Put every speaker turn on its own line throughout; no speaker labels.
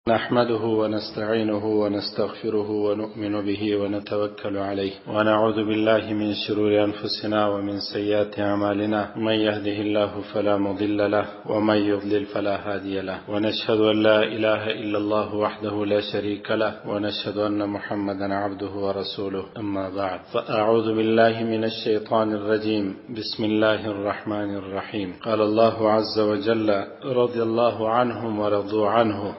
نحمده ونستعينه ونستغفره ونؤمن به ونتوكل عليه ونعوذ بالله من شرور أنفسنا ومن سيئات أعمالنا، من يهده الله فلا مضل له ومن يضلل فلا هادي له، ونشهد أن لا إله إلا الله وحده لا شريك له، ونشهد أن محمدا عبده ورسوله. أما بعد، فأعوذ بالله من الشيطان الرجيم. بسم الله الرحمن الرحيم. قال الله عز وجل: رضي الله عنهم ورضوا عنه.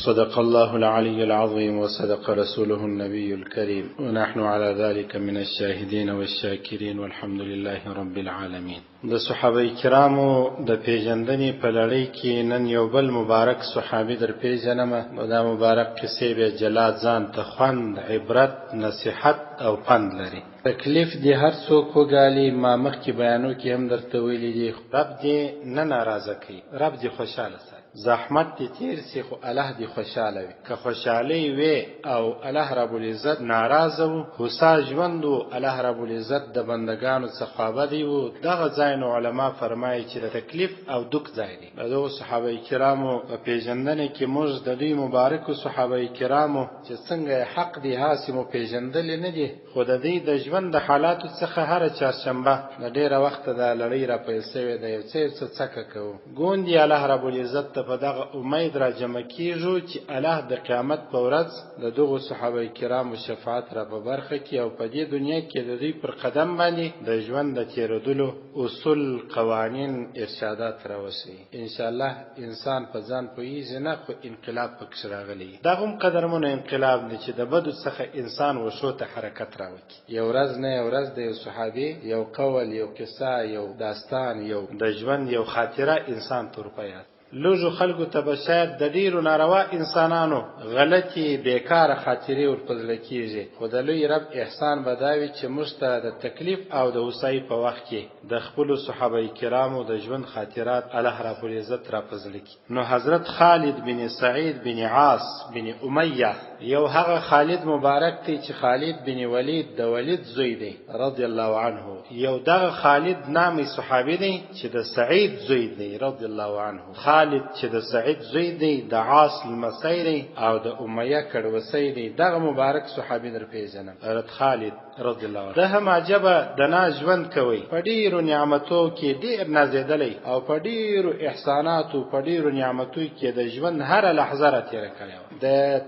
صدق الله العلي العظيم وصدق رسوله النبي الكريم، ونحن على ذلك من الشاهدين والشاكرين، والحمد لله رب العالمين. د صحابه کرامو د پیژندنې په لړۍ کې نن یو بل مبارک صحابي در پیژنم. دا مبارک قصې به جلا ځان ته خوند، عبرت، نصیحت او پند لري. تکلیف دې هر څوک وګالي، ما مخکې بیانو کې هم درته ویلي دي، رب دې نه ناراضه کوي، رب دې خوشحاله ساتي. زحمت دې تیر سي خو الله دې خوشحاله وي. که خوشحالي وي او الله رب العزت ناراضه وو، هوسا ژوند وو، الله رب العزت د بندگانو څخه خوابدی وو. دغه ځای نو علما فرمایي چې د تکلیف او دک ځای دی. د دغو صحابه کرامو په پیژندنه کې موږ د دوی مبارکو صحابه کرامو چې څنګه حق دی هاسې مو پیژندلې نه دي، خو د دوی د ژوند د حالاتو څخه هره چهارشنبه د ډېره وخته دا لړۍ را پیل سوې ده، یو څه یو څه څکه کوو. ګوندې الله رب العزت ته په دغه امید را جمع کیږو چې الله د قیامت په ورځ د دغو صحابه کرامو شفاعت را په برخه کړي او په دې دنیا کې د دوی پر قدم باندې د ژوند د تېرېدلو اصول، قوانین، ارشادات راوښيي. انشاءالله انسان په ځان پوهېږي نه، خو انقلاب پکښې راغلی. دا هم قدرمنو انقلاب دی چې د بدو څخه انسان وښو ته حرکت راوکړي. یو ورځ نه یو ورځ د یو صحابي یو قول، یو قصه، یو داستان، یو د ژوند یو خاطره انسان ته ور په یاد. لږو خلکو ته به شاید د ډېرو ناروا انسانانو غلطې بېکاره خاطرې ور په زړه کېږي، خو د لوی رب احسان به دا وي چې موږ ته د تکلیف او د هوسایي په وخت کې د خپلو صحابه کرامو د ژوند خاطرات الله رب العزت را په زړه کړي. نو حضرت خالد بن سعید بن عاص بن امیه، یو هغه خالد مبارک دی چې خالد بن ولید د ولید زوی دی رضی الله عنه، یو دغه خالد نامي صحابي دی چې د سعید زوی دی رضی الله عنه. خالد چې د سعید زوی دی، د عاص لمسی دی او د امیه کړوسی دی. دغه مبارک صحابي در پیژنم، حضرت خالد رضی الله عنه. ده هم عجبه د نا ژوند کوي، په ډیرو نعمتو کې ډیر نازېدلی او په ډیرو احساناتو، په ډیرو نعمتو کې د ژوند هره لحظه را تېره کړې وه. د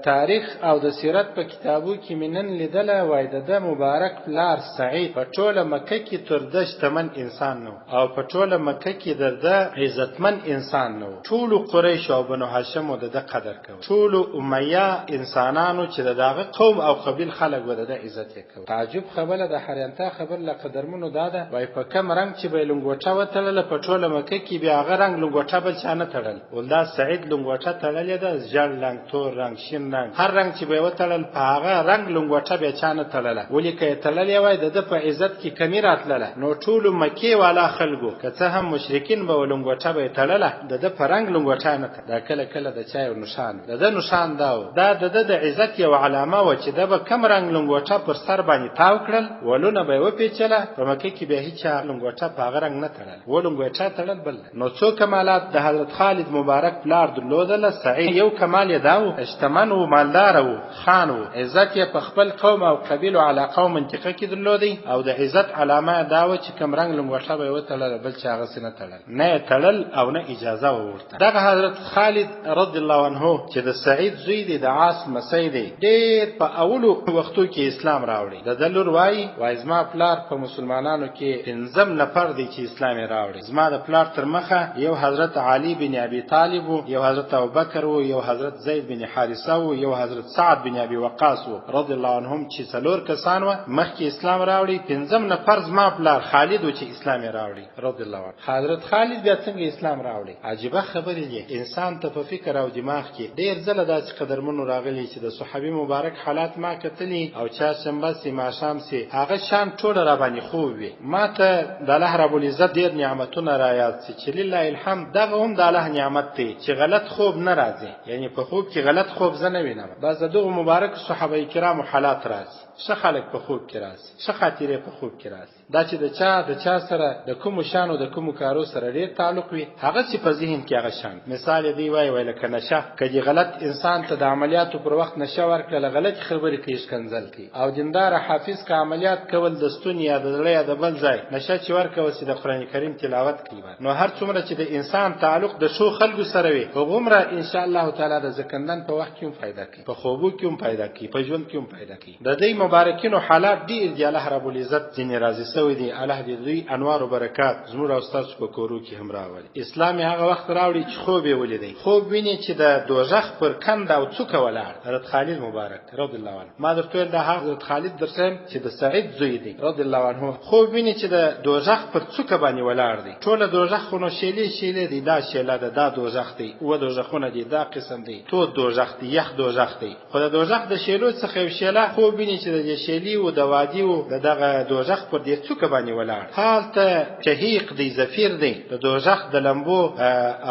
تاریخ او د سیرت په کتابو کې مې نن لیدلی، وای د ده مبارک پلار سعید په ټوله مکه کې تر ده شتمن انسان نه او په ټوله مکه کې د ده عزتمن انسان نه و. ټولو قریشو او بنو هاشمو د ده قدر کوي، ټولو امیه انسانانو چې د دغه قوم او قبیل خلک به د ده عزت یې کوي. تعجب خبره د حیرانتیا خبر له قدرمنو دا ده، وای په کم رنګ چې به یې لنګوټه وتړله په ټوله مکه کې بیا هغه رنګ لنګوټه بل چا نه تړل. ول دا سعید لنګوټه تړلې ده، ژړ رنګ، تور رنګ، شین رنګ، هر رنګ چې به یې وتړل په هغه رنګ لنګوټه بیا چا نه تړله. ولې که یې تړلې وای د ده په عزت کې کمی راتلله. نو ټولو مکې والا خلکو که څه هم مشرکین به لنګوټه به یې تړله، د ده په رنګ لنګوټه نه تړله. دا کله کله د چا یو نښان وي، د ده نښان دا و، دا د ده د عزت یو علامه وه چې ده به کم رنګ لنګوټه پر سر باندې تاو کړل، ولونه به یې وپېچله. په مکه کې بیا هیچا لنګوټه په هغه رنګ نه تړله، و لنګوټه تړل بل. نو څو کمالات د حضرت خالد مبارک پلار درلودله. سعید یو کمال یې دا و، شتمن و، مالدار و، خان و، عزت یې په خپل قوم او قبیلو علاقه او منطقه کې درلودی او د عزت علامه یې دا وه چې کم رنګ لنګوټه به یې وتړله بل چا هغسې نه تړل، نه یې تړل او نه اجازه وه ورته. دغه حضرت خالد رضی الله عنه چې د سعید زوی دی، د عاص لمسی دی، ډېر په اولو وختو کې اسلام راوړي. د ده لور وایي، وایي زما پلار په مسلمانانو کې پنځم نفر دی چې اسلام یې راوړي. زما د پلار تر مخه یو حضرت علي بن ابي طالب وو، یو حضرت ابوبکر وو، یو حضرت زید بن حارثه وو، یو حضرت سعد بن ابي وقاص وو رضی الله عنهم، چې څلور کسان وه مخکې اسلام راوړي. پنځم نفر زما پلار خالد و چې اسلام یې راوړي رضی الله عنه. حضرت خالد بیا څنګه اسلام راوړي؟ عجیبه خبرې دي. انسان ته په فکر او دماغ کې ډېر ځله داسې قدرمنو راغلي چې د صحابي مبارک حالات ما کتلي او چهارشنبه سي ماښام سي هغه شان ټوله را باندې خوب وي. ما ته د الله رب العزت ډېر نعمتونه را یاد سي چې لله الحمد دغه هم د الله نعمت دی چې غلط خوب نه راځي، یعنی په خوب کې غلط خوب زه نه وینم. بس د دغو مبارک صحابه کرامو حالات راځي، ښه خلک په خوب کې راځي، ښه خاطرې په خوب کې راځي. دا چې د چا د چا سره د کومو شانو د کومو کارو سره ډېر تعلق وي، هغه چې په ذهن کې هغه شان مثال یې دی وایي، وایي لکه نشه، که دې غلط انسان ته د عملیاتو پر وخت نشه ورکړله، غلطې خبرې کوي، ښکنځل کوي. او دینداره حافظ که عملیات کول د ستوني یا د زړه یا د بل ځای، نشه چې ورکول سي د قرآن کریم تلاوت کوي. نو هر څومره چې د انسان تعلق د ښو خلکو سره وي، هغومره ان شاء الله تعالی د ځکندن په وخت کې هم فایده کوي، په خوبو کې هم فایده کوي، په ژوند کې هم فایده کوي. د دې مبارکینو حالات ډیر دي، الله رب العزت ځینې راضي سوی دی. الله دې دوی انوار او برکات زموږ او ستاسو په کورو کې هم راولي. اسلام یې هغه وخت راوړي چې خوب یې ولیدی، خوب ویني چې د دوزخ پر کنده او څوکه ولاړ حضرت خالد مبارک رضی الله عنه. ما درته ویل دا حضرت خالد درته چې د سعید زوی دی رضی الله عنه، خوب ویني چې د دوزخ پر څوکه باندې ولاړ دی. ټوله دوزخ خو نو شیلې شیلې دی، دا شیله ده، دا دوزخ دی، اووه دوزخونه دي، دا قسم دی، تود دوزخ دی، یخ دوزخ دی. خو د دوزخ د شیلو څخه یو شیله خوب ویني چې د دې شیلې او د وادي او د دغه دوزخ پر دې څوکه باندې ولاړ، هلته شهیق دی، زفیر دی، د دوزخ د لمبو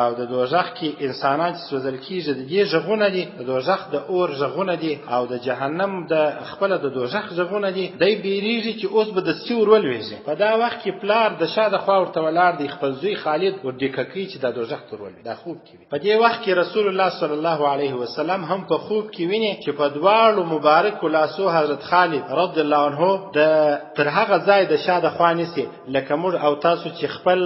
او د دوزخ کې انسانان چې سوځل کیږي د دې ږغونه دي، د دوزخ د اور ږغونه دي او د جهنم د خپله د دوزخ ږغونه دي. دی بیریږي چې اوس به دستي ور ولوېږي. په دا وخت کې پلار د شا د خوا ورته ولاړ دی، خپل زوی خالد ور ډیکه کوي چې دا دوزخ ته ور ولوېږي. دا خوب کې په دې وخت کې رسول الله صلی الله علیه وسلم هم په خوب کې ویني چې په دواړو مبارکو لاسو حضرت خالد رضی الله عنه د تر هغه ځای د شا د خوا نیسي، لکه موږ او تاسو چې خپل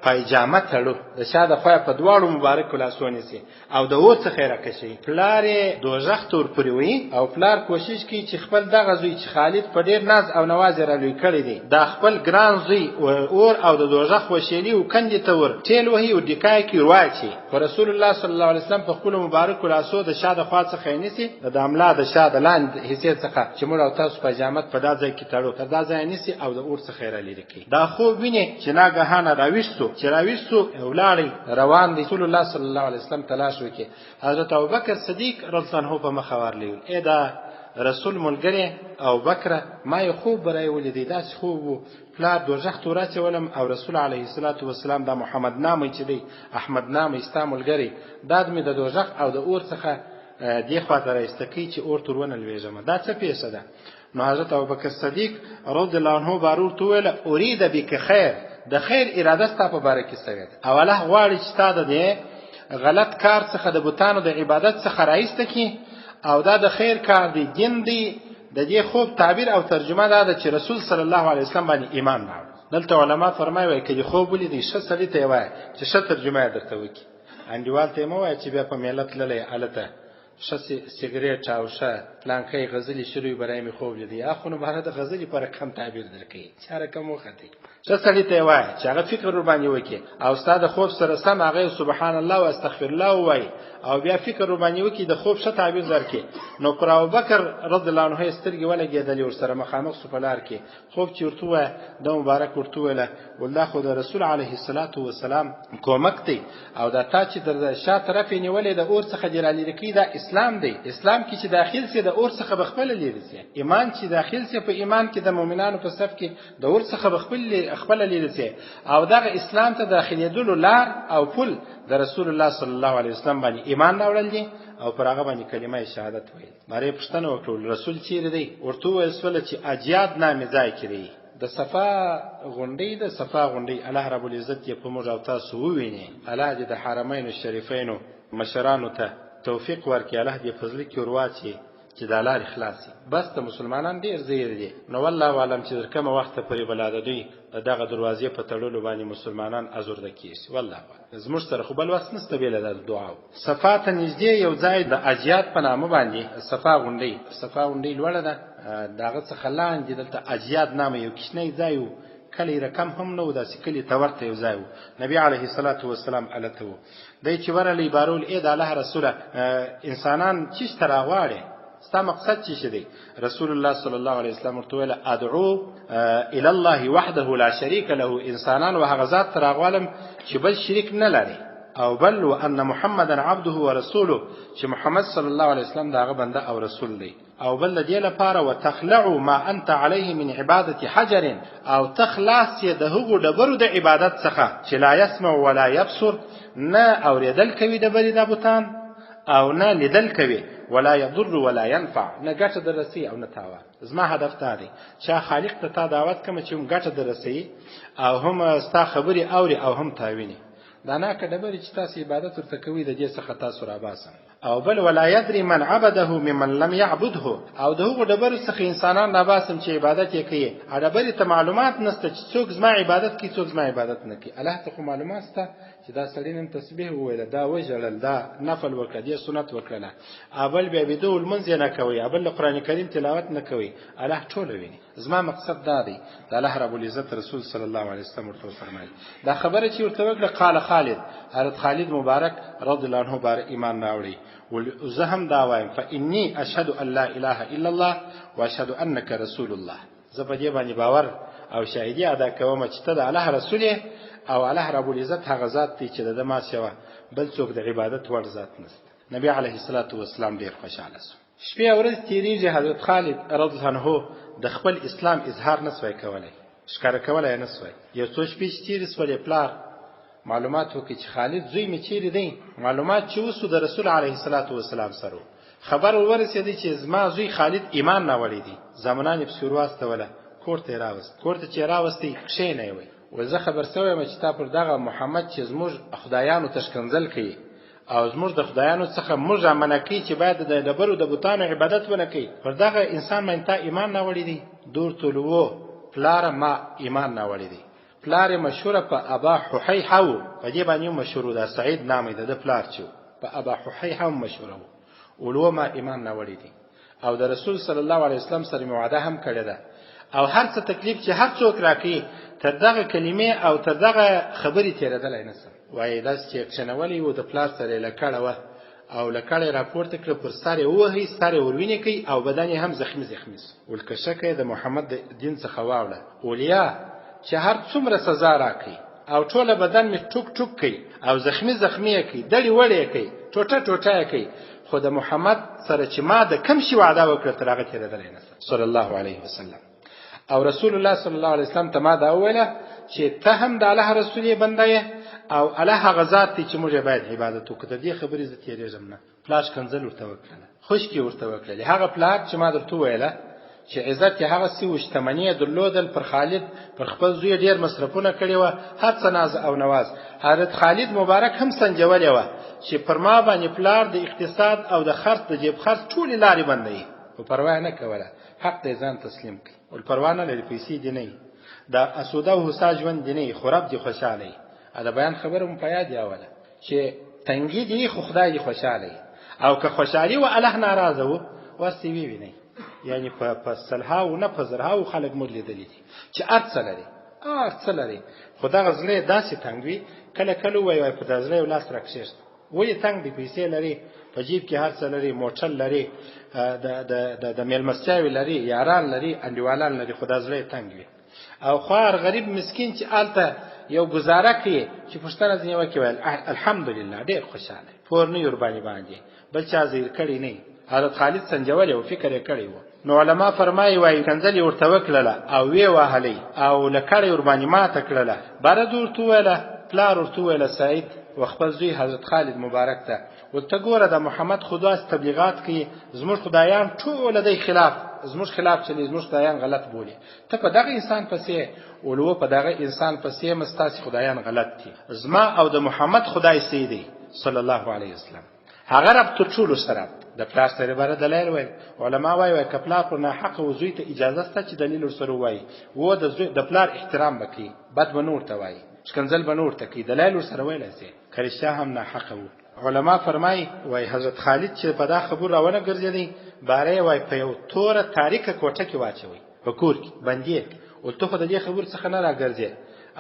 پایجامه تړو، د شا د خوا په دواړو مبارکو لاسو نیسي او د اور څخه یې راکشوي. پلار یې دوزخ ته ورپورې وهي او پلار کوشش کوي چې خپل دغه زوی چې خالد په ډېر ناز او نواز یې رالوی کړی دی، دا خپل ګران زوی اور او د دوزخ وشیلې او کندې ته ور ټېل وهي او ډیکای کې ورواچي. خو رسول الله صلی الله علیه وسلم په خپلو مبارکو لاسو د شا د خوا څخه یې نیسي، د املا د شا د لاندې حصې څخه چې موږ او تاسو پاجامت په دا ځای کې تړو، تر دا ځایه نیسي او د اور څخه یې رالیرې کوي. دا خوب ویني چې ناګهانه راویښ سو، چې راویښ سو ولاړی روان دی، رسول الله صلی الله علیه وسلم تلاش وکړي. حضرت ابوبکر صدیق رضی الله عنه په مخه ورلې، ای دا رسول ملګری ابوبکر، ما یې خوب برای ولیدی، داسې خوب وو، پلار دوزخ ته ورسولم او رسول علیه الصلاة والسلام دا محمد نامه چې دی، احمد نامه ستا ملګری، دا مې د دوزخ او د اور څخه دې خواته راایسته کوي چې اور ته ورونه لوېږم، دا څه پېښه ده؟ نو حضرت ابوبکر صدیق رضی الله عنه بار ورته وویل، ارید بک خیر، د خیر اراده ستا په باره کې سوې ده او الله غواړي چې ستا د دې غلط کار څخه، د بتانو د عبادت څخه راایسته کړي او دا د خیر کار دی، دین دی. د دې خوب تعبیر او ترجمه دا ده چې رسول صلی الله علیه وسلم باندې ایمان راوړ. دلته علما فرمایي، وایي که دې خوب ولیدی ښه سړي ته یې وایه چې ښه ترجمه یې درته وکړي، انډیوال ته یې مه وایه چې بیا په میله تللی هلته ښه سګرېټ او ښه پلانکی غزلې شروع برای مې خوب لیدی، اخو نو باره د غزلې په رقم تعبیر درکوي، چا رقم وختي. ښه سړي ته یې وایه چې هغه فکر ورباندې وکړي او ستا د خوب سره سم هغه سبحان الله او استغفر الله ووایي او بیا فکر ورباندې وکړي، د خوب ښه تعبیر درکړي. نو پر ابوبکر رضی الله عنه یې سترګې ولګېدلې، ورسره مخامخ سو په لار کې، خوب چې ورته ووایه، ده مبارک ورته وویله، والله خو د رسول علیه الصلاة والسلام کومک دی او دا تا چې در شا طرف یې نیولې د اور څخه دې رالیرې کوي، دا اسلام دی. اسلام کې چې داخل سي د اور څخه به خپله لیرې سي، ایمان چې داخل سي په ایمان کې د مؤمنانو په صف کې د اور څخه به خپله لیرې سي او دغه اسلام ته داخلېدلو لار او پل د رسول الله صلی الله علیه وسلم باندې ایمان راوړل دي او پر هغه باندې کلمه شهادت ویل. مارې پوښتنه وکړه، رسول چیرې دی؟ ورته وویل سوله چې اجیاد نامې ځای کې دی، د صفا غونډۍ، د صفا غونډۍ. الله رب العزت یې په موږ او تاسو وویني. الله دې د حرمینو شریفینو مشرانو ته توفیق ورکړي، الله دې په زړه کې ورواچي چې دا لارې خلاصې. بس د مسلمانان ډېر زیر دي، نو والله عالم چې تر کومه وخته پورې به لا د دوی د دغه دروازې په تړلو باندې مسلمانان ازورده کېږي. والله زموږ سره خو بل وس نشته بې له د دعاو. صفا ته نږدې یو ځای د اجیاد په نامه باندې صفا غونډۍ، صفا غونډۍ لوړه ده، د هغه څخه لاندې دلته اجیاد نامه یو کوچنی ځای و، کلی رقم هم نه و، داسې کلي ته ورته یو ځای و. نبی علیه الصلاة والسلام هلته و. دی چې ورغلی بارول، ای د الله رسوله، انسانان چیش ته راغواړې، ستا مقصد څه شی دی؟ رسول الله صلی الله علیه وسلم ورته ویل، ادعو الی الله وحده لا شریک له، انسانان و هغه ذات ته راغواړم چې بل شریک نه لري، او بل وان محمدا عبده ورسوله، چې محمد صلی الله علیه وسلم د هغه بنده او رسول دی، او بل د دې لپاره وتخلع ما انت علیه من عبادت حجر، او تخلاص یې د هغو ډبرو د عبادت څخه چې لا يسمع ولا يبصر، نه اورېدل کوي ډبرې دا بتان او نه لیدل کوي، ولا يضر ولا ينفع، نه ګټه درسي او نه تاوان. زما هدف دا دی چې خالق ته تا دعوت کوم چې هم ګټه درسي او هم ستا خبرې اوري او هم تا ویني. دا ناکه ډبرې چې تاسو عبادت ورته کوئ، د دې څخه تاسو راباسم. او بل ولا يدري من عبده ممن لم يعبده، او د هغو ډبرو څخه انسانان راباسم چې عبادت یې کوي. ډبرې ته معلومات نشته چې څوک زما عبادت کوي، څوک زما عبادت نه کوي. الله ته خو معلومات شته چې دا سړي نن تسبیح وویله، دا وژړل، دا نفل وکړه، دې سنت وکړله، ابل بیا ویده و، لمونځ یې نه کوي، ابل د قرآن کریم تلاوت نه کوي. الله ټوله ویني. زما مقصد دا دی، د الله رب العزت رسول صلی الله علیه وسلم ورته وفرمایل، دا خبره چې ورته وکړه، قال خالد، حضرت خالد مبارک رضی الله عنه بار ایمان راوړي، زه هم دا وایم، فانی اشهد ان لا اله الا الله واشهد انک رسول الله. زه په دې باندې باور او شاهدي ادا کوم چې ته د الله رسول یې، او الله رب العزت هغه ذات دی چې د ده ما سوا بل څوک د عبادت وړ ذات نشته. نبی علیه الصلاة والسلام ډېر خوشحاله سو. شپې او ورځې تېرېږي، حضرت خالد رضی الله عنه د خپل اسلام اظهار نه سوای کولی، ښکاره کولی یې نه سوای. یو څو شپې چې تېرې سولې، پلار معلومات وکړي چې خالد زوی مې چیرې دی. معلومات چې وسو، د رسول علیه الصلاة والسلام سره خبر ورسېدی چې زما زوی خالد ایمان راوړی دی. زامنان یې پسې ورواستوله، کور ته یې راوست. کور ته چې یې راوستی، کښېنه یې وی، وایي زه خبر سوی یم چې تا پر دغه محمد چې زموږ خدایانو ته ښکنځل کوي او زموږ د خدایانو څخه موږ را منع کوي چې باید د ډبرو د بتانو عبادت ونه کوي، پر دغه انسان باندې تا ایمان راوړی دی. دور تولوو پلاره ما ایمان راوړی دی. پلار یې مشهوره په ابا ححیحه و، په دې باندې هم مشهور و، دا سعید نام یې د ده پلار چې په ابا ححیحه هم مشهوره و. ولو ما ایمان راوړی دی او د رسول صلی الله علیه وسلم سره مې وعده هم کړې ده، او هر څه تکلیف چې هر څوک راکوي تر دغه کلمې او تر دغه خبرې تېرېدلی نه سم. وایي داسې چې یې کښېنولی و، د پلار سره یې لکړه وه او لکړه یې راپورته کړه، پر سر یې ووهئ، سر یې وروینې کوي او بدن یې هم زخمي زخمي سو. ولکشکه یې د محمد د دین څخه واوړه، اولیا چې هر څومره سزا راکوي او ټوله بدن مې ټوک ټوک کوي او زخمي زخمي یې کوي، دړې وړې یې کوي، ټوټه ټوټه یې کوي، خو د محمد سره چې ما د کم شي وعده وکړه تر هغه تېرېدلی نه سم، صلی الله علیه وسلم. او رسول الله صلی الله علیه وسلم ته ما دا وویله چې ته هم د الله رسول یې، بنده یې، او الله هغه ذات دی چې موږ یې باید عبادت وکړو. د دې خبرې زه تېرېږم نه. پلار ښکنځل ورته وکړله، خشکې ورته وکړلې. هغه پلار چې ما درته وویله چې عزت یې هغسې و، شتمني یې درلودل، پر خالد پر خپل زوی ډېر مصرفونه کړي وه، هر څه ناز او نواز. حضرت خالد مبارک هم سنجولې وه چې پر ما باندې پلار د اقتصاد او د خرڅ د جیب خرڅ ټولې لارې بندوي، خو پروا یې نه کوله، حق ته ځان تسلیم کړي. ول پروا نه لري، پیسې دې نه، د اسوده او هوسا ژوند دې نه، خو رب دې خوشحاله وي. د بیان خبره مو په یاد یاوله چې تنګي دي خو خدای دې خوشحاله وي، او که خوشحالي و الله ناراضه و ورسې وی وینئ. یعنی په سلهاو نه په زرهاو خلک موږ لیدلي دي چې هر څه لري، هر څه لري، خو دغه زړه یې داسې تنګ وي، کله کله ووایي وایي په دا زړه یو لاس راکښېږده. ولې تنګ دی؟ پیسې لري، په جیب کې هر څه لري، موټر لري، د د د د میلمستیاوې لري، یاران لري، انډیوالان لري، خو دا زړه یې تنګ وي. او خوار غریب مسکین چې هلته یو ګزاره کوي چې پوښتنه ځینې وکړي، ویل الحمدلله ډېر خوشحاله، پور نه ورباندې باندې بل چا زیر کړی نه. حضرت خالد سنجولی او فکر یې کړی و. نو علما فرمایي وایي کنځل یې ورته وکړله او ویې وهلی او لکړه یې ورباندې ماته کړله. برد ورته وویله، پلار ورته وویله سعید و خپل زوی حضرت خالد مبارک ته، ورته ګوره د محمد خو داسې تبلیغات کوي، زموږ خدایان ټوله دی خلاف، زموږ خلاف چلی، زموږ خدایان غلط بولي، ته په دغه انسان پسې ولو په دغه انسان پسې یم، ستاسې خدایان غلط دي، زما او د محمد خدای صحیح دی صلی الله علیه وسلم، هغه رب تر ټولو سره. د پلار سره باره دلایل ویل، علما وایي وایي که پلار پر ناحقه و زوی ته اجازه سته چې دلیل ورسره ووایي، و د زوی د پلار احترام به کوي، بد به نه ورته وایي، ښکنځل به نه ورته کوي، دلایل ورسره ویلی سي که رښتیا هم ناحقه وو. علما فرمایي وایي حضرت خالد چې په دا خبرو راونه ګرځېدی، باره یې وایي په یو توره تاریکه کوټه کې واچوي، په کور کې بندي یې کړي. ول ته خو د دې خبرو څخه نه راګرځې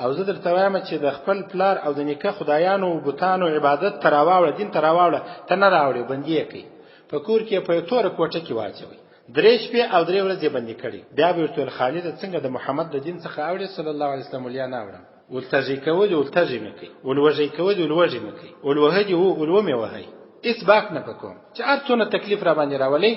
او زه درته وایم چې د خپل پلار او د نیکه خدایانو او بتانو عبادت ته راواوړه، دین ته راواوړه، ته نه راوړې، بندي یې کړي. په کور کې یې په یو توره کوټه کې واچوي، درې شپې او درې ورځې یې بندي کړي. بیا به ورته ویل خالده څنګه د محمد د دین څخه اوړې صلی الله علیه وسلم؟ ولیا نه اوړم. ولتږی کوه دي ولتږی مې کوي، ولوږی کوه دي ولوږی مې کوي، ولوهه دي ولوه مې وهي، هیڅ باک نه پکوم چې هر څونه تکلیف را باندې راولي.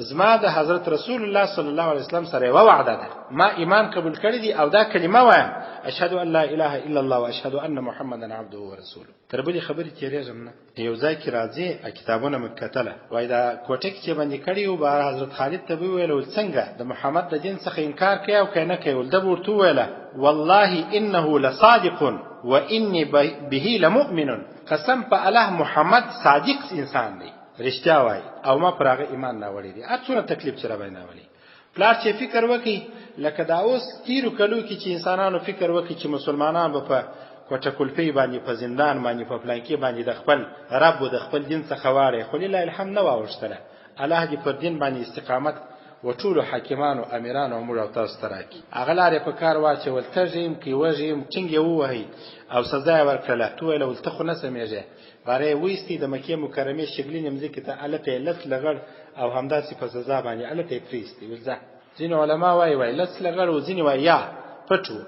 زما د حضرت رسول الله صلی الله علیه وسلم سره یوه وعده ده، ما ایمان قبول کړی دی او دا کلمه وایم، اشهد ان لا اله الا الله واشهد ان محمدا عبده ورسوله. تر بلې خبرې تېرېږم نه. یو ځای کې راځي، کتابونه مې کتله، وایي دا کوټه کې چې باندې کړی و، بهر حضرت خالد ته به ویل ول څنګه د محمد د دین څخه انکار کوي او که نه کوي؟ ول ده به ورته وویله والله انه لصادق واني به لمؤمن. قسم په الله محمد صادق انسان دی، رښتیا وایي او ما پر هغه ایمان راوړی دی، هر څومره تکلیف چې راباندې راولي. پلار چې فکر وکړي لکه دا اوس تیرو کلو کې چې انسانانو فکر وکړي چې مسلمانان به په کوټه کلفۍ باندې، په زندان باندې، په پلانکې باندې د خپل رب او د خپل دین څخه واړی، خو لله الحمد نه واوښتله. الله دې پر دین باندې استقامت و ټولو حاکمانو، امیرانو او موږ او تاسو ته راکړي. هغه لارې په کار واچول، تږی یم که وږی یم، ټینګ یې ووهئ او سزا یې ورکړله. ته ویله ول ته خو نه سمېږې، باره یې وایستې د مکې مکرمې شګلینې مځکې ته، هلته یې لڅ لغړ او همداسې په سزا باندې هلته یې پرېیستې. ویل ځه. ځینې علما وایي وایي لڅ لغړ و، ځینې وایي یا پټ و،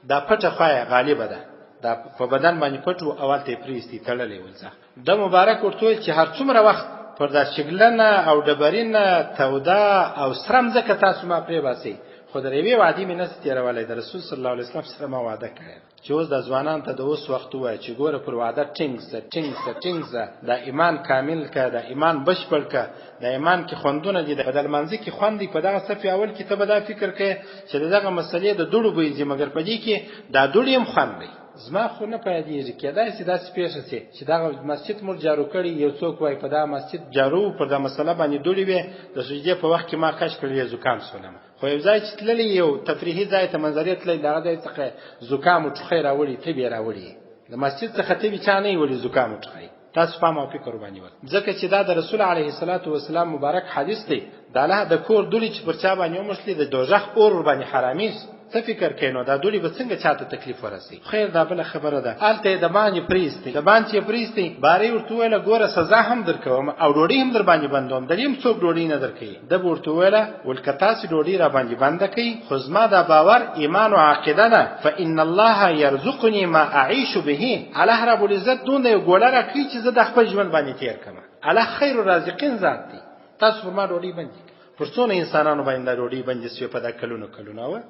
دا پټه خوا یې غالبه ده، دا په بدن باندې پټ و او هلته یې پرېیستې، تړلی ول ځه. ده مبارک ورته وویل چې هر څومره وخت پر دا شګلنه او ډبرینه توده او سره مځکه تاسو ما پرې باسئ، خو د یوې وعدې مې نه سي تېرولی. د رسول صلی الله علیه وسلم سره ما وعده کړې ده چې اوس دا ځوانان ته د اوس وخت ووایه چې ګوره پر وعده ټینګ سه، ټینګ سه، ټینګ سه، دا ایمان کامل که، دا ایمان بشپړ که، دا ایمان کې خوندونه دي، په د لمانځه کې خوند دی. په دغه صف اول کې ته به دا فکر کوې چې د دغه مسلې د دوړو بوی ځي، مګر په دې کې دا دوړې هم خوند دی. زما خو نه پیادېږي، کېدای شي داسې پېښه شي چې دغه مسجد موږ جارو کړی، یو څوک وایي په دا مسجد جارو پر دا مسله باندې دوړې وې، د سجدې په وخت کې ما کش کړلې زکام سولم. خو یو ځای چې تللی، یو تفریحي ځای ته منظرې تللی، د هغه ځای څخه زکام او ټوخی راوړي، تبې راوړي، د مسجد څخه تبې چا نه وړي، زکام او ټوخی. تاسو پام او فکر باندې وکړئ، ځکه چې دا د رسول علیه الصلاة والسلام مبارک حدیث دی. د الله د کور دوړي چې پر چا باندې وموښلې د دوزخ اور ورباندې حرامېږي. څه فکر کوې نو دا دوړي به څنګه چاته تکلیف ورسوي؟ خیر دا بله خبره ده. هلته یې د باندې پرېیستی، د باندې چې یې پرېیستی، باره یې ورته وویله ګوره سزا هم درکوم او ډوډۍ هم درباندې بندوم، د دې هم څوک ډوډۍ نه درکوي. ده به ورته وویله ول که تاسې ډوډۍ راباندې بنده کړئ، خو زما دا باور، ایمان او عقیده ده، فان الله یرزقني ما اعیش به، الله رب العزت دونه یو ګوله راکوي چې زه د خپل ژوند باندې تېر کړم. الله خیر الرازقین ذات دی، تاسو پر ما ډوډۍ بندې کړئ. پر څونه انسانانو باندې دا ډوډۍ بندې سوې په دا کلونو کلونه وه،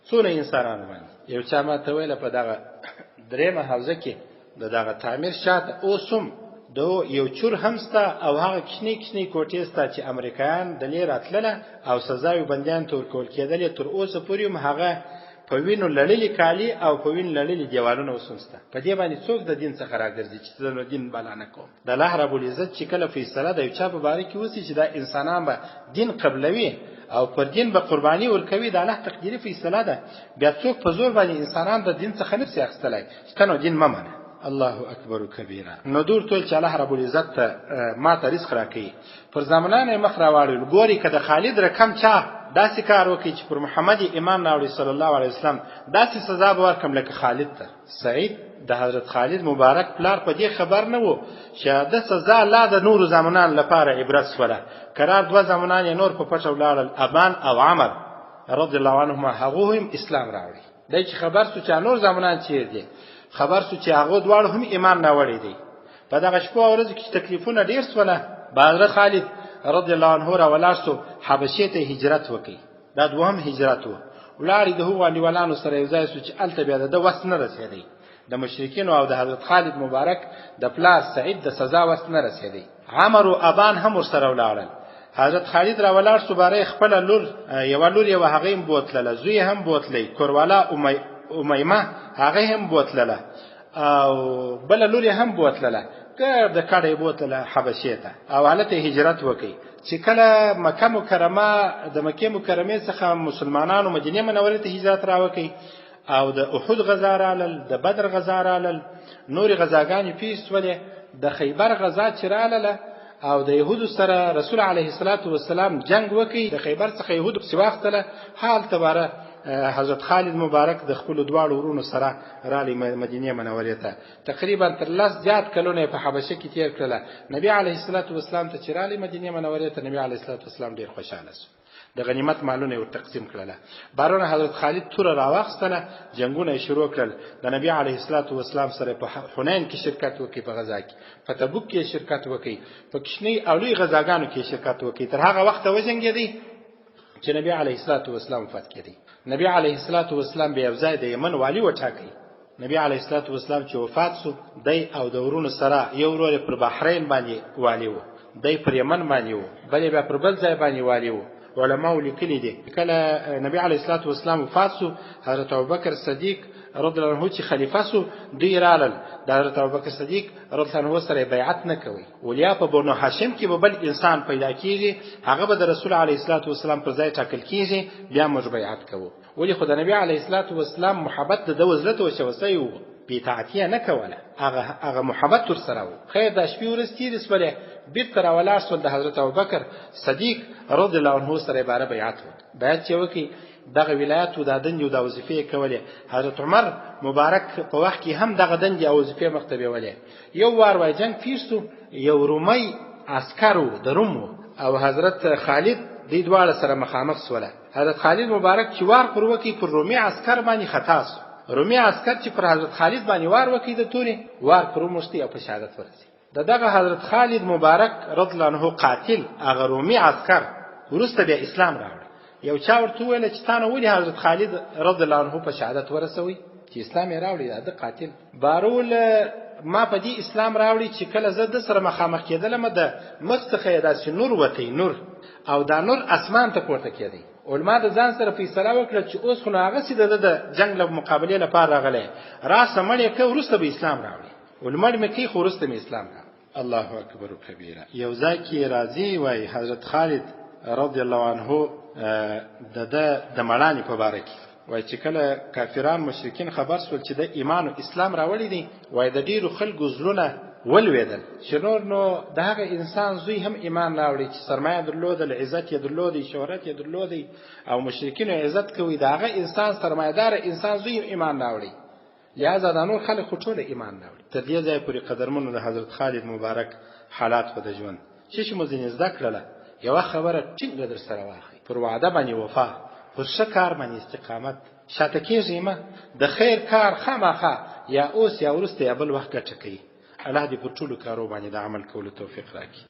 څونه انسانانو باندې. یو چا ما ته ویله په دغه درېیمه حوزه کې د دغه تعمیر شاته اوس هم د یو چور هم سته او هغه کوچنۍ کوچنۍ کوټې سته چې امریکایان د لې راتلله او سزاوې بندیان ته ورکول کېدلې، تر اوسه پورې هم هغه په وینو لړلي کالي او په وینو لړلي دیوالونه اوس هم سته. په دې باندې څوک د دین څخه راګرځي چې زه نو دین بلا نه کوم؟ د الله رب العزت چې کله فیصله د یو چا په باره کې وسي چې دا انسانان به دین قبلوي او پر دین به قرباني ورکوي، د الله تقدیري فیصله ده. بیا څوک په زور باندې انسانان د دین څخه نه سي اخیستلی چې ته نو دین مه منه. الله اکبر کبیره. نو دور ټول چې الله رب العزت ته ما ته رزق راکوي، پر زامنانو یې مخ راواړول، ګوري که د خالد رقم چا داسې کار وکړي چې پر محمد ایمان راوړي صلی الله علیه وسلم، داسې سزا به ورکړم لکه خالد ته. سعید د حضرت خالد مبارک پلار په دې خبر نه و چې د سزا لا د نورو زامنانو لپاره عبرت سوله. قرار دوه زامنان یې نور په پټه ولاړل، ابان او عمر رضی الله عنهما، هغه هم اسلام راوړي. دی چې خبر سو چې نور زامنان چیر دي، خبر سو چې هغه دواړو هم ایمان راوړی دی. په دغه شپو او ورځو کې چې تکلیفونه ډېر سوله، حضرت خالد رضی الله عنه را ولاړ سو، حبشې ته هجرت وکړي. دا دوهم هجرت و. ولاړی د هغو انډیوالانو سره یو ځای سو چې هلته بیا د ده وس نه رسېدی، د مشرکینو او د حضرت خالد مبارک د پلار سعید د سزا وس نه رسېدی. عمر او ابان هم ورسره ولاړل. حضرت خالد را ولاړ سو، باره خپله لور، یوه لور یې وه، هغه هم بوتلله، زوی هم بوتلی، کوروالا امیمه هغه هم بوتلله او بله لور یې هم بوتلله، ګرده کډه یې بوتلله حبشې ته او هلته یې هجرت وکړي. چې کله مکه مکرمه، د مکې مکرمې څخه مسلمانانو مدینې منورې ته هجرت راوکړي او د احد غزا رالل، د بدر غزا رالل، نورې غزاګانې پیښ سولې، د خیبر غزا چې رالله او د یهودو سره رسول علیه الصلاة والسلام جنگ وکړي، د خیبر څخه یهودو پسې واخیستله، هلته باره حضرت خالد مبارک د خپلو دواړو وروڼو سره رالی مدینې منورې ته. تقریبا تر لس زیات کلونه یې په حبشه کې تېر کړله. نبي علیه الصلاة والسلام ته چې رالی مدینې منورې ته، نبي علیه الصلاة والسلام ډېر خوشحاله سو، د غنیمت مالونه یې ورتقسیم کړله. بارونه حضرت خالد توره راواخیستله، جنګونه یې شروع کړل. د نبي علیه الصلاة والسلام سره په حنین کې شرکت وکړي، په غزا کې، په تبوک کې شرکت وکړي، په کوچنۍ او لوی غزاګانو کې شرکت وکړي، تر هغه وخته وجنګېدی چې نبی علیه الصلاة والسلام وفات کېدی. نبی علیه الصلاة والسلام بیا یو ځای د یمن والي وټاکي. نبی علیه الصلاة والسلام چې وفات سو، دی او د ورونو سره یو ورور یې پر بحرین باندې والي و، دی پر یمن باندې و، بل یې بیا پر بل ځای باندې والي و. علماو لیکلي دي. کله نبی علیه الصلاة والسلام وفات سو، حضرت ابوبکر صدیق رضی الله عنه چې خلیفه سو، دوی رالل د حضرت ابوبکر صدیق رضی الله عنه سره بیعت نه کوي. ولیا په بنو هاشم کې به بل انسان پیدا کیږي، هغه به د رسول علیه الصلاة والسلام پر ځای ټاکل کیږي، بیا موږ بیعت کوو. ولې خو د نبی علیه الصلاة والسلام محبت د ده زړه ته وشوسی و، بې اطاعتي نه کوله، هغه محبت ورسره و. خیر دا شپې ورځ تېرې سولې، بیرته راولاړ سول د حضرت ابوبکر صدیق رضی الله عنه سره یې باره بیعت وکړ. بیعت چې وکړي، دغه ولایت و دا دندې او دا وظیفې یې کولې. حضرت عمر مبارک په وخت کې هم دغه دندې او وظیفې مخته بیولې. یو وار وای جنګ پېښ سو، یو رومي عسکر و، د روم و، او حضرت خالد دوی دواړه سره مخامخ سوله. حضرت خالد مبارک چې وار پر وکړي، پر رومي عسکر باندې خطا سو. رومي عسکر چې پر حضرت خالد باندې وار وکړي، د تورې وار پر وموښتی او په شهادت ورسېد. د دغه حضرت خالد مبارک رضی الله عنه قاتل هغه رومي عسکر وروسته بیا اسلام راوړ. یو چا ورته وویل چې تا نو ولې حضرت خالد رضی الله عنه په شهادت ورسوي چې اسلام یې راوړي؟ د قاتل بارول ما په دې اسلام راوړي چې کله زه د سره مخامخ کېدلم، د مخ څخه یې داسې نور وتی، نور، او دا نور اسمان ته پورته کېدی. علما د ځان سره فیصله وکړه چې اوس خو نو هغسې د ده د جنګ له مقابلې لپاره راغلی، راسه مړ یې که، وروسته به اسلام راوړي. ولمړ مې کوي، خو وروسته مې اسلام راوړي. الله اکبر کبیره. یو ځای کې راځي، وایي حضرت خالد رضی الله عنه د ده د مړانې په باره کې وایي چې کله کافران مشرکین خبر سول چې د ایمان او اسلام راوړي دي، وایي د ډیرو خلکو زړونه ولوېدل چې نور نو د هغه انسان زوی هم ایمان راوړي چې سرمایه درلودل، عزت یې درلودی، شهرت یې درلودی او مشرکینو عزت کوي، د هغه انسان سرمایهدار انسان زوی هم ایمان راوړي، لهذا دا نور خلک خو ټول ایمان راوړي. تر دې ځایه پورې قدرمنو د حضرت خالد مبارک حالات په د ژوند چې چې مو ځینې زده کړله. یوه خبره ټینګه در سره واخلئ، پر وعده باندې وفا، پر ښه کار باندې استقامت، شاته کېږئ مه. د خیر کار خامخا یا اوس یا وروسته یا بل وخت ګټه کوي. الله دې پر ټولو کارو باندې د عمل کولو توفیق راکړي.